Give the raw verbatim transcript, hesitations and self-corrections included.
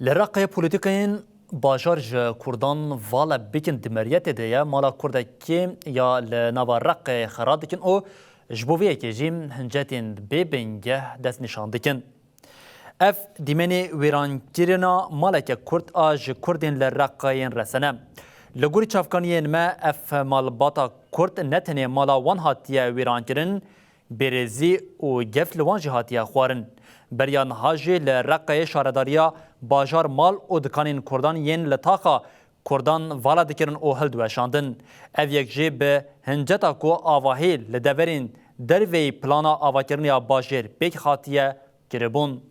Li Reqê polîtîkayên bajar ji Kurdan vala bikin di meriyetê de ye. Mala Kurdekî ya li nava Reqê xera dikin û ji bo vê yekê jî hincetên bê bingeh destnîşan dikin. Ev dîmenê wêrankirina maleke Kurd a ji Kurdên li Reqeyên resene. Li gorî çavkaniyên me ev malbata Kurd ne tenê mala wan hatiye wêrankirin, bêrêzî û gef li wan jî hatiye xwarin. Beriya niha jî li Reqeyê şaredariya bajar mal û dikanên Kurdan yên li taxa Kurdan vala dikirin û hildiweşandin. Ev yek jî bi hinceta ku avahî li deverên derveyî plana avakirinê ya bajêr pêk hatiye kiribûn.